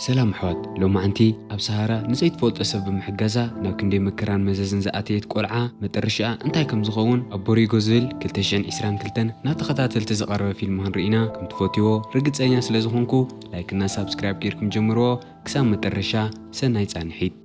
ሰላም ኣሕዋት፣ ሎማዓንቲ ኣብ ሰሃራ ንዘይትፈልጦ ሰብ ብምሕጋዛ ናብ ክንደይ መከራን መዘዝን ዝኣተየት ቆልዓ መጠረሽኣ እንታይ ከም ዝኸውን ኣብ ቦሪጎ ዝብል ክልተ ሽሕን ዕስራን ክልተን ናብ ተኸታተልቲ ዝቐረበ ፊልም ክንርኢ ኢና። ከም ትፈትይዎ ርግጸኛ ስለ ዝኾንኩ ላይክ እና ሳብስክራይብ ጌርኩም ጀምርዎ። ክሳብ መጠረሻ ሰናይ ጻንሒት።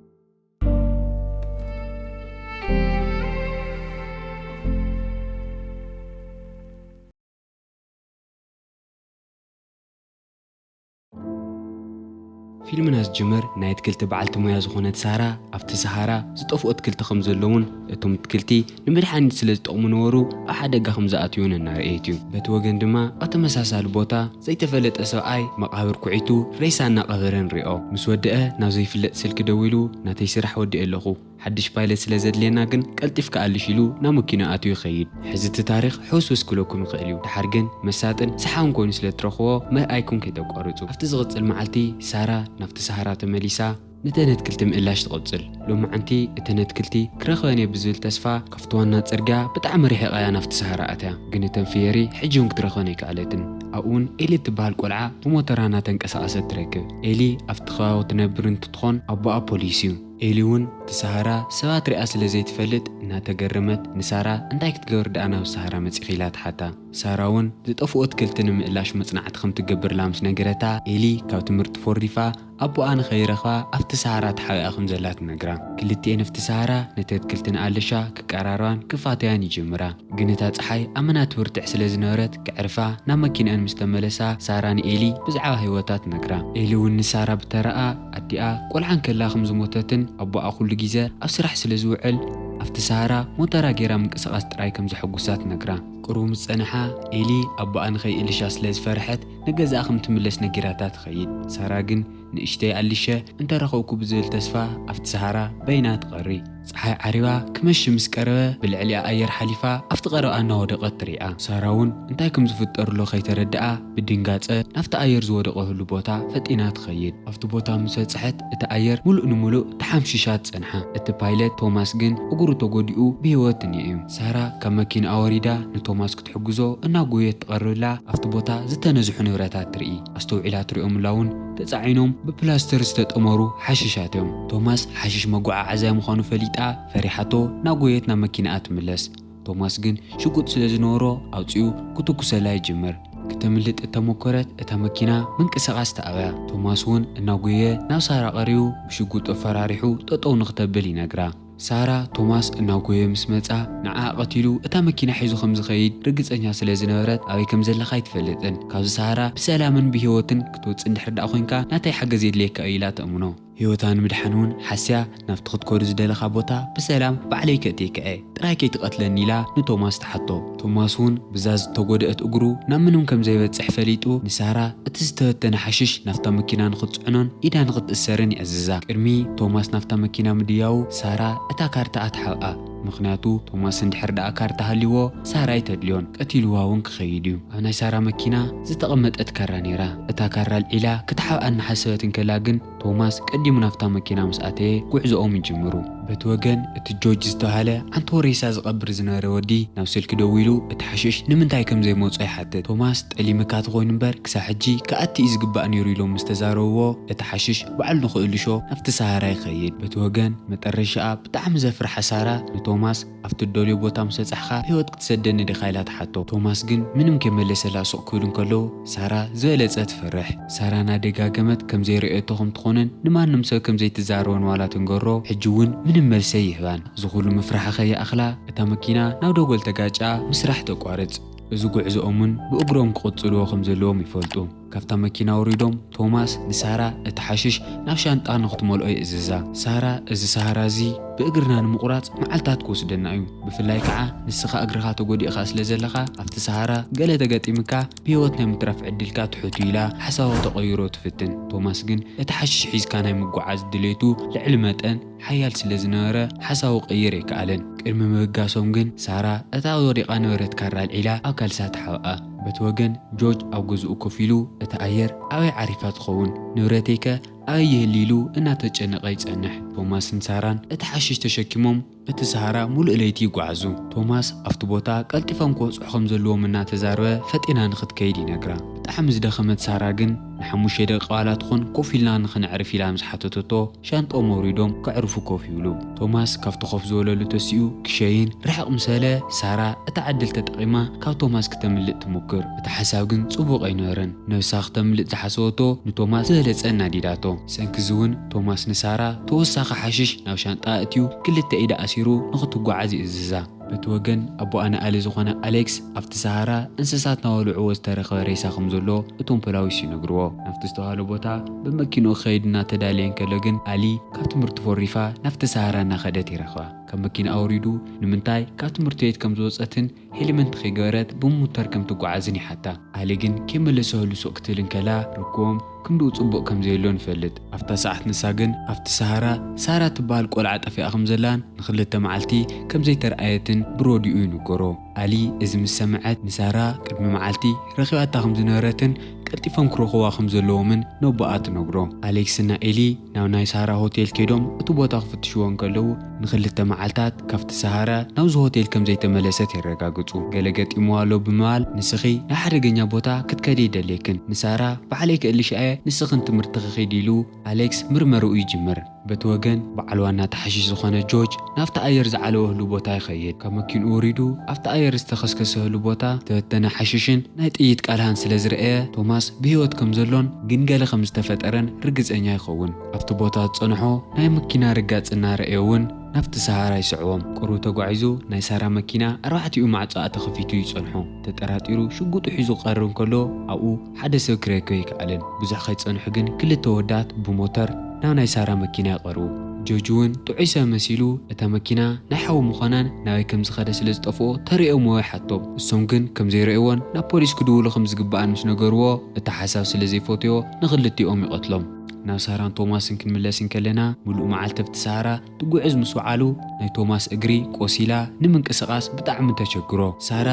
ፊልምና ዝጅምር ናይ ኣትክልቲ በዓልቲ ሞያ ዝኾነት ሳራ ኣብቲ ሰሃራ ዝጠፍኡ ኣትክልቲ ከም ዘለውን እቶም ኣትክልቲ ንመድሓኒት ስለ ዝጠቕሙ ነበሩ ኣብ ሓደጋ ከም ዝኣትዩን እናረኣየት እዩ። በቲ ወገን ድማ ኣብ ተመሳሳሊ ቦታ ዘይተፈለጠ ሰብኣይ መቓብር ኩዒቱ ሬሳ እናቐበረ ንሪኦ። ምስ ወደአ ናብ ዘይፍለጥ ስልኪ ደዊሉ ናተይ ስራሕ ወዲአ ኣለኹ፣ ሓድሽ ፓይለት ስለ ዘድልየና ግን ቀልጢፍካ ኣልሽ ኢሉ ናብ መኪና ኣትዩ ይኸይድ። ሕዚ እቲ ታሪኽ ሕውስውስ ክብለኩም ይኽእል እዩ። ድሓር ግን መሳጥን ሰሓብን ኮይኑ ስለ ትረኽቦ መርኣይኩም ከይተቋርጹ። ኣብቲ ዝቕጽል መዓልቲ ሳራ ናብቲ ሰሃራ ተመሊሳ ነተን ኣትክልቲ ምእላሽ ትቕጽል። ሎማዓንቲ እተን ኣትክልቲ ክረኽበን እየ ብዝብል ተስፋ ካብቲ ዋና ጽርግያ ብጣዕሚ ርሒቓ እያ ናብቲ ሰሃራ ኣትያ። ግን እተን ፍየሪ ሕጂ እውን ክትረኽበን ኣይከኣለትን። ኣብኡ እውን ኤሊ እትበሃል ቆልዓ ብሞተራ እናተንቀሳቐሰት ትረክብ። ኤሊ ኣብቲ ከባቢ ትነብር እንትትኾን ኣቦኣ ፖሊስ እዩ። ኤሊ እውን እቲ ሰሃራ ሰባት ሪኣ ስለ ዘይትፈልጥ እናተገረመት ንሳራ እንታይ ክትገብር ደኣ ናብ ሰሃራ መጺኺ ኢላ ትሓታ። ሳራ እውን ዝጠፍኡ ኣትክልቲ ንምእላሽ መጽናዕቲ ከም ትገብርላ ምስ ነገረታ ኤሊ ካብ ትምህርቲ ፎሪፋ ኣቦኣ ንኸይረኽባ ኣብቲ ሰሃራ ተሓቢኣ ከም ዘላ ትነግራ። ክልቲኤን ኣብቲ ሰሃራ ነቲ ኣትክልቲ ንኣለሻ ክቀራረባን ክፋተያን ይጅምራ። ግን እታ ጸሓይ ኣመና ትብርትዕ ስለ ዝነበረት ክዕርፋ ናብ መኪንአን ምስ ተመለሳ ሳራ ንኤሊ ብዛዕባ ህይወታ ትነግራ። ኤሊ እውን ንሳራ ብተራኣ ኣዲኣ ቆልዓ እንከላ ከም ዝሞተትን ኣቦኣ ኩሉ ግዜ ኣብ ስራሕ ስለ ዝውዕል ኣብቲ ሰሃራ ሞተራ ጌራ ምንቅስቓስ ጥራይ ከም ዘሐጉሳ ትነግራ። ቅሩብ ምስ ጸንሓ ኤሊ ኣቦኣ ንኸይእልሻ ስለ ዝፈርሐት ንገዛኣ ከም ትምለስ ነጊራታ ትኸይድ። ሳራ ግን ንእሽተይ ኣልሸ እንተረኸብኩ ብዝብል ተስፋ ኣብቲ ሰሃራ በይና ትቐሪ። ጸሓይ ዓሪባ ክመሽ ምስ ቀረበ ብልዕሊኣ ኣየር ሓሊፋ ኣብቲ ቀረብኣ እናወደቐት ትሪኣ። ሳራ እውን እንታይ ከም ዝፍጠር ኣሎ ከይተረድኣ ብድንጋጸ ናብቲ ኣየር ዝወደቐሉ ቦታ ፈጢና ትኸይድ። ኣብቲ ቦታ ምስ በጽሐት እቲ ኣየር ሙሉእ ንሙሉእ ተሓምሺሻ ትጸንሓ። እቲ ፓይለት ቶማስ ግን እግሩ ተጎዲኡ ብህይወት እኒኦ እዩ። ሳራ ካብ መኪንኣ ወሪዳ ንቶማስ ክትሕግዞ እናጎየት ትቐርብላ ኣብቲ ቦታ ዝተነዝሑ ንብረታት ትርኢ። ኣስተውዒላ ትሪኦምላ እውን ተጻዒኖም ብፕላስተር ዝተጠመሩ ሓሽሻት እዮም። ቶማስ ሓሽሽ መጓዓዓዝያ ምዃኑ ፈሊጣ ፈሪሓቶ እናጎየት ናብ መኪንኣ ትምለስ። ቶማስ ግን ሽጉጥ ስለ ዝነበሮ ኣውጺኡ ክትኩሰላ ይጅምር። ክተምልጥ እተሞከረት እታ መኪና ምንቅስቓስ ተኣብያ። ቶማስ እውን እናጎየ ናብ ሳራ ቀሪቡ ብሽጉጡ ኣፈራሪሑ ጠጠው ንክተብል ይነግራ። ሳራ ቶማስ እናጎየ ምስ መጻ ንዓኣ ቀቲሉ እታ መኪና ሒዙ ከም ዝኸይድ ርግጸኛ ስለ ዝነበረት ኣበይ ከም ዘለኻ ኣይትፈልጥን። ካብዚ ሰሃራ ብሰላምን ብህይወትን ክትወጽእ እንድሕር ደኣ ኮይንካ ናተይ ሓገዝ የድልየካ እዩ ኢላ ተእምኖ። ህይወታ ንምድሓን እውን ሓስያ ናብቲ ክትከዱ ዝደለኻ ቦታ ብሰላም ባዕለይ ከእትየካ እየ፣ ጥራይ ከይትቐትለኒ ኢላ ንቶማስ ትሓቶ። ቶማስ እውን ብዛ ዝተጎድአት እግሩ ናብ ምንም ከም ዘይበጽሕ ፈሊጡ ንሳራ እቲ ዝተበተነ ሓሽሽ ናብታ መኪና ንኽትጽዕኖን ኢዳ ንኽትእሰርን ይእዝዛ። ቅድሚ ቶማስ ናብታ መኪና ምድያቡ ሳራ እታ ካርታኣ ትሓብኣ። ምኽንያቱ ቶማስ እንድሕር ደኣ ካርታ ሃልይዎ ሳራ ኣይተድልዮን፣ ቀቲልዋ እውን ክኸይድ እዩ። ኣብ ናይ ሳራ መኪና ዝተቐመጠት ካራ ነይራ። እታ ካራ ኣልዒላ ክትሓብኣ እናሓሰበት እንከላ ግን ቶማስ ቀዲሙ ናብታ መኪና ምስ ኣተየ ጉዕዞኦም ይጅምሩ። በቲ ወገን እቲ ጆርጅ ዝተባህለ ዓንቶ ሬሳ ዝቐብር ዝነበረ ወዲ ናብ ስልኪ ደዊሉ እቲ ሓሽሽ ንምንታይ ከም ዘይመጾ ይሓትት። ቶማስ ጠሊምካ ተኾይኑ እምበር ክሳብ ሕጂ ክኣቲ እዩ ዝግባእ ነይሩ ኢሎም ምስ ተዛረብዎ እቲ ሓሽሽ ባዕሉ ንኽእልሾ ናብቲ ሰሃራ ይኸይድ። በቲ ወገን መጠረሻኣ ብጣዕሚ ዘፍርሓ ሳራ ንቶማስ ኣብቲ እትደልዮ ቦታ ምስ በጻሕካ ብህይወት ክትሰደኒ ዲኻ ኢላ ትሓቶ። ቶማስ ግን ምንም ከይመለሰላ ሱቕ ክብሉ እንከለዉ ሳራ ዝበለጸ ትፈርሕ። ሳራ እናደጋገመት ከም ዘይረኣየቶ ከም ትኾንን ንማንም ሰብ ከም ዘይትዛረቦን ዋላ ትንገሮ ሕጂ እውን ምንም መልሲ ኣይህባን። እዚ ኩሉ ምፍራሓ ከይኣኽላ እታ መኪና ናብ ደጎል ተጋጫ ምስራሕ ተቋርጽ። እዚ ጉዕዞኦምን ብእግሮም ክቕጽልዎ ከም ዘለዎም ይፈልጡ። ካብታ መኪና ወሪዶም ቶማስ ንሳራ እቲ ሓሽሽ ናብ ሻንጣ ንኽትመልኦ ይእዝዛ። ሳራ እዚ ሰሃራ እዚ ብእግርና ንምቑራጽ መዓልታት ክወስደና እዩ፣ ብፍላይ ከዓ ንስኻ እግርኻ ተጎዲእኻ ስለ ዘለኻ ኣብቲ ሰሃራ ገለ ተገጢምካ ብህይወት ናይ ምትራፍ ዕድልካ ትሑት እዩ ኢላ ሓሳቡ ተቐይሮ ትፍትን። ቶማስ ግን እቲ ሓሽሽ ሒዝካ ናይ ምጉዓዝ ድሌቱ ልዕሊ መጠን ሓያል ስለ ዝነበረ ሓሳቡ ክቕይር ኣይከኣለን። ቅድሚ ምብጋሶም ግን ሳራ እታ ወዲቓ ነበረት ካራ ኣልዒላ ኣብ ካልሳ ተሓብኣ። በቲ ወገን ጆርጅ ኣብ ገዝኡ ኮፍ ኢሉ እታ ኣየር ኣበይ ዓሪፋ ትኸውን? ንብረተይከ ኣበይ ይህሉ ኢሉ እናተጨነቐ ይጸንሕ። ቶማስን ሳራን እቲ ሓሽሽ ተሸኪሞም እቲ ሰሃራ ሙሉእ ለይቲ ይጓዓዙ። ቶማስ ኣብቲ ቦታ ቀልጢፎም ክበጽሑ ከም ዘለዎም እናተዛረበ ፈጢና ንኽትከይድ ይነግራ። ብጣዕሚ ዝደኸመት ሳራ ግን ንሓሙሽተ ደቂቕ ዋላ ትኹን ኮፍ ኢልና ንኽነዕርፍ ኢላ ምስ ሓተተቶ ሻንጣኦም ኣውሪዶም ከዕርፉ ኮፍ ይብሉ። ቶማስ ካብቲ ኮፍ ዝበለሉ ተሲኡ ክሸይን ርሕቕ ምስ በለ ሳራ እታ ዕድል ተጠቒማ ካብ ቶማስ ክተምልጥ ትሙክር። እቲ ሓሳብ ግን ጽቡቕ ኣይነበረን። ነብሳ ክተምልጥ ዝሓሰበቶ ንቶማስ ዝበለጸ ኣናዲዳቶ። ሰንኪ እዚ እውን ቶማስ ንሳራ ተወሳኺ ሓሽሽ ናብ ሻንጣ ኣእትዩ ክልተ ኢዳ ኣሲሩ ንኽትጓዓዝ ይእዝዛ። በቲ ወገን ኣቦኣ ንኣሊ ዝኾነ ኣሌክስ ኣብቲ ሰሃራ እንስሳት ናበልዕዎ ዝተረኸበ ሬሳ ከም ዘሎ እቶም ፖላዊስ ይነግርዎ። ናብቲ ዝተባህለ ቦታ ብመኪንኡ ክኸይድ እናተዳለየ እንከሎ ግን ኣሊ ካብ ትምህርቲ ፈሪፋ ናብቲ ሰሃራ እናኸደት ይረኽባ። ካብ መኪና ኣውሪዱ ንምንታይ ካብ ትምህርቲ ቤት ከም ዝወጸትን ሄልመንት ከይገበረት ብሞተር ከም ትጓዓዝን ይሓታ። ኣሊ ግን ከይመለሰሉ ሱቕ ክትብል እንከላ ርክቦም ክንድኡ ጽቡቕ ከም ዘየሎ ንፈልጥ። ኣብታ ሰዓት ንሳ ግን ኣብቲ ሰሃራ ሳራ ትበሃል ቆልዓ ጠፊኣ ከም ዘላን ንኽልተ መዓልቲ ከም ዘይተረኣየትን ብሮዲኡ ይንገሮ። ኣሊ እዚ ምስ ሰምዐት ንሳራ ቅድሚ መዓልቲ ረኺባታ ከም ዝነበረትን ቀልጢፎም ክረኽቡዋ ከም ዘለዎምን ነቦኣ ትነግሮ። ኣሌክስና ኤሊ ናብ ናይ ሳራ ሆቴል ከይዶም እቲ ቦታ ክፍትሽዎ እንከለዉ ንኽልተ መዓልታት ካብቲ ሰሃራ ናብዚ ሆቴል ከም ዘይተመለሰት የረጋግጹ። ገለ ገጢምዋ ኣሎ ብምባል ንስኺ ናብ ሓደገኛ ቦታ ክትከዲ ይደልየክን። ንሳራ ባዕለይ ክእልሻ እየ ንስኽን ትምህርትኺ ኺዲ ኢሉ ኣሌክስ ምርመርኡ ይጅምር። በቲ ወገን በዓል ዋና ተሓሽሽ ዝኾነ ጆርጅ ናብቲ ኣየር ዝዓለወ ህሉ ቦታ ይኸይድ። ካብ መኪንኡ ወሪዱ ኣብቲ ኣየር ዝተኸስከሰ ህሉ ቦታ ዝተበተነ ሓሽሽን ናይ ጥይት ቃልሃን ስለ ዝረኣየ ቶማስ ብህይወት ከም ዘሎን ግን ገለ ከም ዝተፈጠረን ርግጸኛ ይኸውን። ኣብቲ ቦታ ዝጸንሖ ናይ መኪና ርጋጽ እናረኣየ እውን ናብቲ ሰሃራ ይስዕቦም። ቅሩብ ተጓዒዙ ናይ ሳራ መኪና ኣርባዕቲኡ ማዕጾኣ ተኸፊቱ ይጸንሖ። ተጠራጢሩ ሽጉጡ ሒዙ ክቐርብ እንከሎ ኣብኡ ሓደ ሰብ ክረክብ ኣይከኣለን። ብዙሕ ከይጸንሑ ግን ክልተ ወዳት ብሞተር ናብ ናይ ሳራ መኪና ይቐርቡ። ጆርጅ እውን ጥዑይ ሰብ መሲሉ እታ መኪና ናይ ሓዉ ምዃናን ናበይ ከም ዝኸደ ስለ ዝጠፍኦ ተርእዮምዎ ይሓቶም። እሶም ግን ከም ዘይረእይዎን ናብ ፖሊስ ክድውሉ ከም ዝግብኣን ምስ ነገርዎ እቲ ሓሳብ ስለ ዘይፈትዮ ንኽልቲኦም ይቐትሎም። ናብ ሳራን ቶማስን ክንምለስ እንከለና ምሉእ መዓልቲ ኣብቲ ሰሃራ ትጉዕዝ ምስ ወዓሉ ናይ ቶማስ እግሪ ቆሲላ ንምንቅስቓስ ብጣዕሚ ተቸግሮ። ሳራ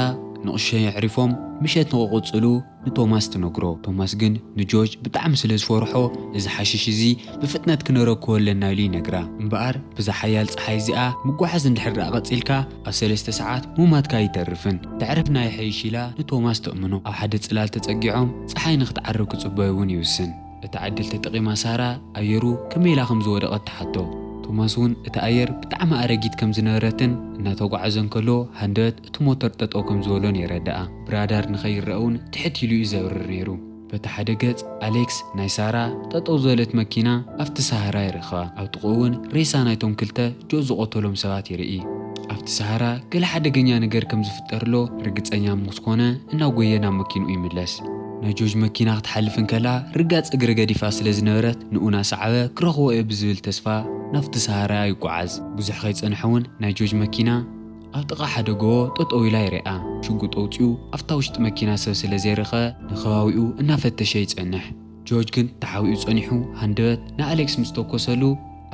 ንቕሸ የዕሪፎም ምሸት ንኽቕጽሉ ንቶማስ ትነግሮ። ቶማስ ግን ንጆርጅ ብጣዕሚ ስለ ዝፈርሖ እዚ ሓሽሽ እዚ ብፍጥነት ክነረክቦ ኣለና ኢሉ ይነግራ። እምበኣር ብዛ ሓያል ጸሓይ እዚኣ ምጓዓዝ እንድሕር ደኣ ቀጺልካ ኣብ ሰለስተ ሰዓት ሙማትካ ኣይተርፍን። ተዕርፍና ይሐይሽ ኢላ ንቶማስ ተእምኖ። ኣብ ሓደ ጽላል ተጸጊዖም ጸሓይ ንኽትዓርብ ክጽበዩ እውን ይውስን። እታ ዕድል ተጠቒማ ሳራ ኣየሩ ከመይ ኢላ ከም ዝወደቐት ትሓቶ። ቶማስ እውን እታ ኣየር ብጣዕሚ ኣረጊት ከም ዝነበረትን እናተጓዓዘ እንከሎ ሃንደበት እቲ ሞተር ጠጠው ከም ዝበሎን የረድኣ። ብራዳር ንኸይረአ እውን ትሕት ኢሉ እዩ ዘብርር ነይሩ። በቲ ሓደ ገጽ ኣሌክስ ናይ ሳራ ጠጠው ዝበለት መኪና ኣብቲ ሰሃራ ይረኽባ። ኣብ ጥቕኡ እውን ሬሳ ናይቶም ክልተ ጆርጅ ዝቐተሎም ሰባት ይርኢ። ኣብቲ ሰሃራ ገለ ሓደገኛ ነገር ከም ዝፍጠር ኣሎ ርግጸኛ ምስ ኮነ እናጎየ ናብ መኪንኡ ይምለስ። ናይ ጆርጅ መኪና ክትሓልፍ እንከላ ርጋጽ እግሪ ገዲፋ ስለ ዝነበረት ንኡ እናሰዓበ ክረኽቦ እየ ብዝብል ተስፋ ናብቲ ሰሃራ ይጓዓዝ። ብዙሕ ከይጸንሐ እውን ናይ ጆርጅ መኪና ኣብ ጥቓ ሓደ ጎቦ ጠጠው ኢላ ይርኣ። ሽጉጥ ኣውጺኡ ኣብታ ውሽጢ መኪና ሰብ ስለ ዘይረኸበ ንኸባቢኡ እናፈተሸ ይጸንሕ። ጆርጅ ግን ተሓቢኡ ጸኒሑ ሃንደበት ንኣሌክስ ምስ ተኮሰሉ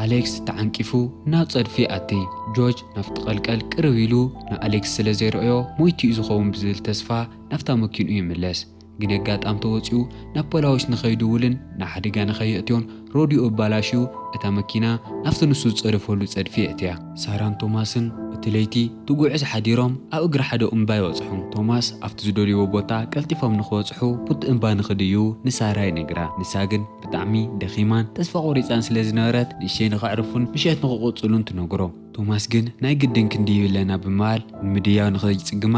ኣሌክስ ተዓንቂፉ ናብ ጸድፊ ይኣቲ። ጆርጅ ናብቲ ቀልቀል ቅርብ ኢሉ ንኣሌክስ ስለ ዘይረኣዮ ሞይቱ እዩ ዝኸውን ብዝብል ተስፋ ናብታ መኪንኡ ይምለስ። ግን ኣጋጣሚ ተወጺኡ ናብ ፖላዊስ ንኸይድውልን ንሓደጋ ንኸየእትዮን ሮዲዮ ኣባላሽዩ እታ መኪና ናብቲ ንሱ ዝጸደፈሉ ጸድፊ የእትያ። ሳራን ቶማስን እቲ ለይቲ ትጉዕዝ ሓዲሮም ኣብ እግሪ ሓደ እምባ ይበጽሑ። ቶማስ ኣብቲ ዝደልይዎ ቦታ ቀልጢፎም ንኽበጽሑ ቡቲ እምባ ንኽድይቡ ንሳራ ይነግራ። ንሳ ግን ብጣዕሚ ደኺማን ተስፋ ቆሪጻን ስለ ዝነበረት ንእሽተይ ንኸዕርፉን ምሸት ንኽቕጽሉን ትነግሮ። ቶማስ ግን ናይ ግድን ክንድይብ ኣለና ብምባል ንምድያብ ንኸይጽግማ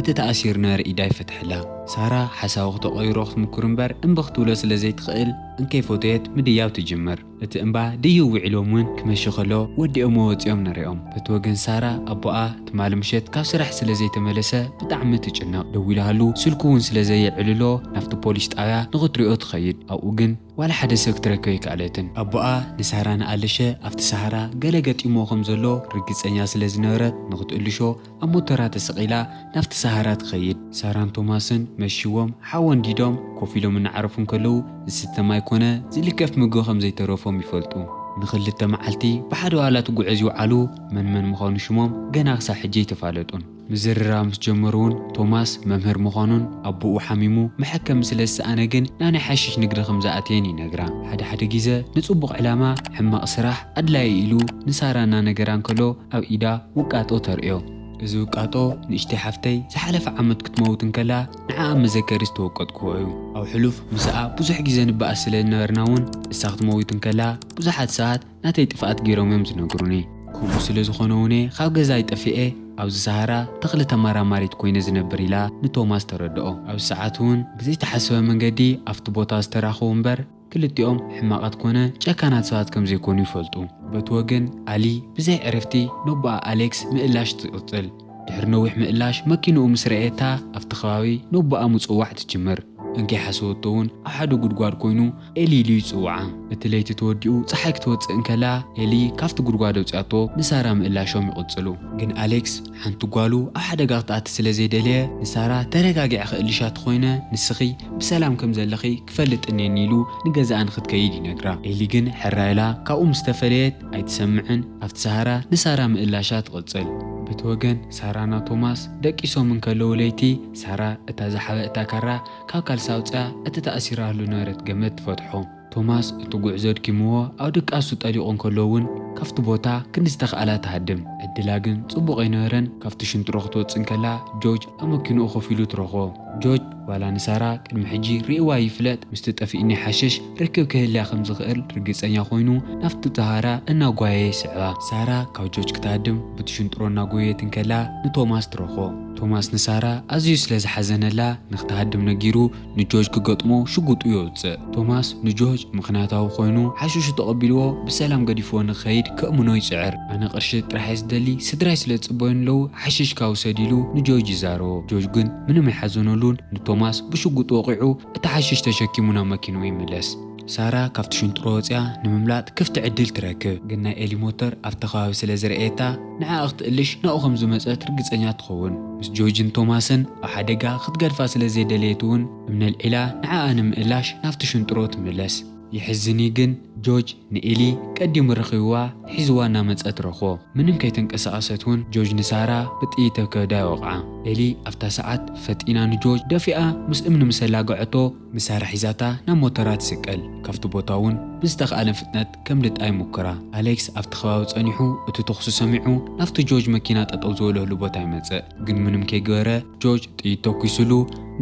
እቲ ተኣሲሩ ነበረ ኢዳ ይፈትሐላ። ሳራ ሓሳቡ ክተቐይሮ ክትምኩር እምበር እምቢ ክትብሎ ስለ ዘይትኽእል እንከይፈተየት ምድያብ ትጅምር። እቲ እምባ ድይብ ውዒሎም እውን ክመሺ ከሎ ወዲኦሞ ወጺኦም ንሪኦም። በቲ ወገን ሳራ ኣቦኣ ትማሊ ምሸት ካብ ስራሕ ስለ ዘይተመለሰ ብጣዕሚ ትጭነቕ። ደዊላሉ ስልኩ እውን ስለ ዘየዕልሎ ናብቲ ፖሊስ ጣብያ ንኽትሪኦ ትኸይድ። ኣብኡ ግን ዋላ ሓደ ሰብ ክትረክብ ኣይከኣለትን። ኣቦኣ ንሳራ ንኣለሸ ኣብቲ ሰሃራ ገለ ገጢሞ ከም ዘሎ ርግጸኛ ስለ ዝነበረት ንኽትእልሾ ኣብ ሞተራ ተሰቒላ ናብቲ ሰሃራ ትኸይድ። ሳራን ቶማስን መሽዎም ሓዊ ኣንዲዶም ኮፍ ኢሎም እናዓረፉ እንከለዉ ዝስተ ማይ ኮነ ዝልከፍ ምግቢ ከም ዘይተረፎም ይፈልጡ። ንኽልተ መዓልቲ ብሓደ ዋላ ትጉዕዝ ይውዓሉ። መን መን ምዃኑ ሽሞም ገና ክሳብ ሕጂ ኣይተፋለጡን። ምዝርራብ ምስ ጀመሩ እውን ቶማስ መምህር ምዃኑን ኣቦኡ ሓሚሙ መሐከሚ ስለ ዝሰኣነ ግን ናብ ናይ ሓሽሽ ንግዲ ከም ዝኣተየን ይነግራ። ሓደ ሓደ ግዜ ንጽቡቕ ዕላማ ሕማቕ ስራሕ ኣድላዪ ኢሉ ንሳራ እናነገራ እንከሎ ኣብ ኢዳ ውቃጦ ተርእዮ። እዚ ውቃጦ ንእሽተይ ሓፍተይ ዝሓለፈ ዓመት ክትመውት እንከላ ንዓኣ መዘከሪ ዝተወቀጥክዎ እዩ። ኣብ ሕሉፍ ምስኣ ብዙሕ ግዜ ንበኣስ ስለ ዝነበርና እውን እሳ ክትመውት እንከላ ብዙሓት ሰባት ናተይ ጥፍኣት ገይሮም እዮም ዝነግሩኒ። ከምኡ ስለ ዝኾነ እውን ካብ ገዛይ ጠፊኤ ኣብዚ ሰሃራ ተኽሊ ተመራማሪት ኮይነ ዝነብር ኢላ ንቶማስ ተረድኦ። ኣብዚ ሰዓት እውን ብዘይተሓሰበ መንገዲ ኣብቲ ቦታ ዝተራኸቡ እምበር ክልቲኦም ሕማቓት ኮነ ጨካናት ሰባት ከም ዘይኮኑ ይፈልጡ። በቲ ወገን ኣሊ ብዘይ ዕረፍቲ ነቦኣ ኣሌክስ ምእላሽ ትቕጽል። ድሕሪ ነዊሕ ምእላሽ መኪንኡ ምስ ረኣየታ ኣብቲ ከባቢ ነቦኣ ምጽዋዕ ትጅምር። እንከይሓሰበቶ እውን ኣብ ሓደ ጉድጓድ ኮይኑ ኤሊ ኢሉ ይጽውዓ። እቲ ለይቲ ተወዲኡ ጸሓይ ክትወጽእ እንከላ ኤሊ ካብቲ ጉድጓድ ኣውጽኣቶ ንሳራ ምእላሾም ይቕጽሉ። ግን ኣሌክስ ሓንቲ ጓሉ ኣብ ሓደጋ ክትኣቲ ስለ ዘይደለየ ንሳራ ተረጋጊዐ ክእልሻ ተኾይነ ንስኺ ብሰላም ከም ዘለኺ ክፈልጥ እኔኒ ኢሉ ንገዛኣ ንክትከይድ ይነግራ። ኤሊ ግን ሕራይ ኢላ ካብኡ ምስ ተፈለየት ኣይትሰምዕን ኣብቲ ሰሃራ ንሳራ ምእላሻ ትቕጽል። በቲ ወገን ሳራና ቶማስ ደቂሶም እንከለዉ ለይቲ ሳራ እታ ዝሓበእታ ካራ ካብ ካልሲ ኣውፅኣ እቲ ተኣሲራሉ ነበረት ገመድ ትፈትሖ። ቶማስ እቲ ጉዕዞ ኣድኪምዎ ኣብ ድቃሱ ጠሊቑ እንከሎ እውን ካብቲ ቦታ ክንዲ ዝተኽኣላ ትሃድም። ዕድላ ግን ጽቡቕ ኣይነበረን። ካብቲ ሽንጥሮ ክትወጽእ እንከላ ጆርጅ ኣብ መኪንኡ ኮፍ ኢሉ ትረኽቦ። ጆርጅ ዋላ ንሳራ ቅድሚ ሕጂ ርእይዋ ይፍለጥ ምስቲ ጠፊእኒ ሓሽሽ ርክብ ክህልያ ከም ዝኽእል ርግጸኛ ኮይኑ ናብቲ ሰሃራ እናጓየ ይስዕባ። ሳራ ካብ ጆርጅ ክትሃድም ብቲ ሽንጥሮ እናጎየት እንከላ ንቶማስ ትረኽቦ። ቶማስ ንሳራ ኣዝዩ ስለ ዝሓዘነላ ንክትሃድም ነጊሩ ንጆርጅ ክገጥሞ ሽጉጡ የውጽእ። ቶማስ ንጆርጅ ምኽንያታዊ ኮይኑ ሓሽሹ ተቐቢልዎ ብሰላም ገዲፍዎ ንክኸይድ ከእምኖ ይጽዕር። ኣነ ቅርሺ ጥራሕ እየ ዝደሊ፣ ስድራይ ስለ ዝጽበዩኒ ኣለዉ፣ ሓሽሽ ካብ ውሰድ ኢሉ ንጆርጅ ይዛረቦ። ጆርጅ ግን ምንም ኣይሓዘነሉን ንቶማስ ብሽጉጥ ወቒዑ እቲ ሓሽሽ ተሸኪሙ ናብ መኪንኡ ይምለስ። ሳራ ካብቲ ሽንጥሮ ወፂኣ ንምምላጥ ክፍቲ ዕድል ትረክብ። ግን ናይ ኤሊ ሞተር ኣብቲ ከባቢ ስለ ዝረኣየታ ንዓኣ ክትእልሽ ናብኡ ከም ዝመፀት ርግፀኛ ትኸውን። ምስ ጆርጅን ቶማስን ኣብ ሓደጋ ክትገድፋ ስለ ዘይደለየት እውን እምነ ኣልዒላ ንዓኣ ንምእላሽ ናብቲ ሽንጥሮ ትምለስ። የሕዝን እዩ ግን ጆርጅ ንኤሊ ቀዲሙ ረኺብዋ ሒዝዋ እናመፀ ትረኽቦ። ምንም ከይተንቀሳቐሰት እውን ጆርጅ ንሳራ ብጥይት ኣብ ከብዳ ይወቕዓ። ኤሊ ኣብታ ሰዓት ፈጢና ንጆርጅ ደፊኣ ምስ እምኒ ምስ ኣላገዐቶ ንሳራ ሒዛታ ናብ ሞተራ ትስቀል። ካብቲ ቦታ እውን ብዝተኽኣለን ፍጥነት ከምልጣ ይሙክራ። ኣሌክስ ኣብቲ ከባቢ ጸኒሑ እቲ ተኹሲ ሰሚዑ ናብቲ ጆርጅ መኪና ጠጠው ዝበለሉ ቦታ ይመጽእ። ግን ምንም ከይገበረ ጆርጅ ጥይት ተኩስሉ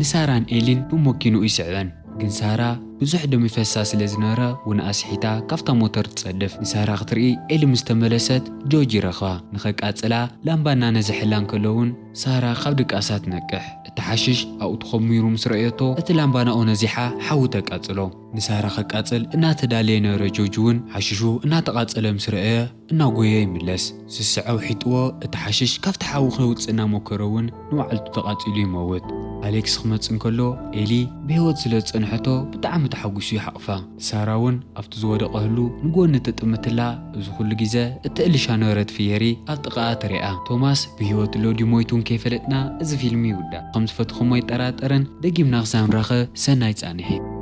ንሳራን ኤሊን ብመኪንኡ ይስዕበን። ግን ሳራ ብዙሕ ደም ይፈሳ ስለ ዝነበረ እውን ኣስሒታ ካብታ ሞተር ትጸድፍ። ንሳራ ክትርኢ ኤሊ ምስ ተመለሰት ጆርጅ ይረኽባ። ንኸቃጽላ ላምባ እናነዝሐላ እንከሎ እውን ሳራ ካብ ድቃሳ ትነቅሕ። እቲ ሓሽሽ ኣብኡ ተኾሚሩ ምስ ረእየቶ እቲ ላምባ ናብኡ ነዚሓ ሓዊ ተቃጽሎ። ንሳራ ከቃጽል እናተዳለየ ነበረ ጆርጅ እውን ሓሽሹ እናተቃጸለ ምስ ረእየ እናጎየ ይምለስ። ስስዐ ውሒጥዎ እቲ ሓሽሽ ካብቲ ሓዊ ከይውጽእ እናሞከረ እውን ንባዕልቱ ተቓጺሉ ይመውት። ኣሌክስ ክመጽእ እንከሎ ኤሊ ብህይወት ስለ ዝጸንሐቶ ብጣዕሚ ተሓጒሱ ይሓቕፋ። ሳራ እውን ኣብቲ ዝወደቐ ህሉ ንጎኒ ትጥምትላ። እዚ ኩሉ ግዜ እትእልሻ ነበረት ፍየሪ ኣብ ጥቓኣ ትሪኣ። ቶማስ ብህይወት ኣሎ ድዩ ሞይቱ እውን ከይፈለጥና እዚ ፊልም ይውዳእ። ከም ዝፈትኹሞ ኣይጠራጠርን። ደጊምና ክሳብ ንራኸብ ሰናይ ጻንሒት።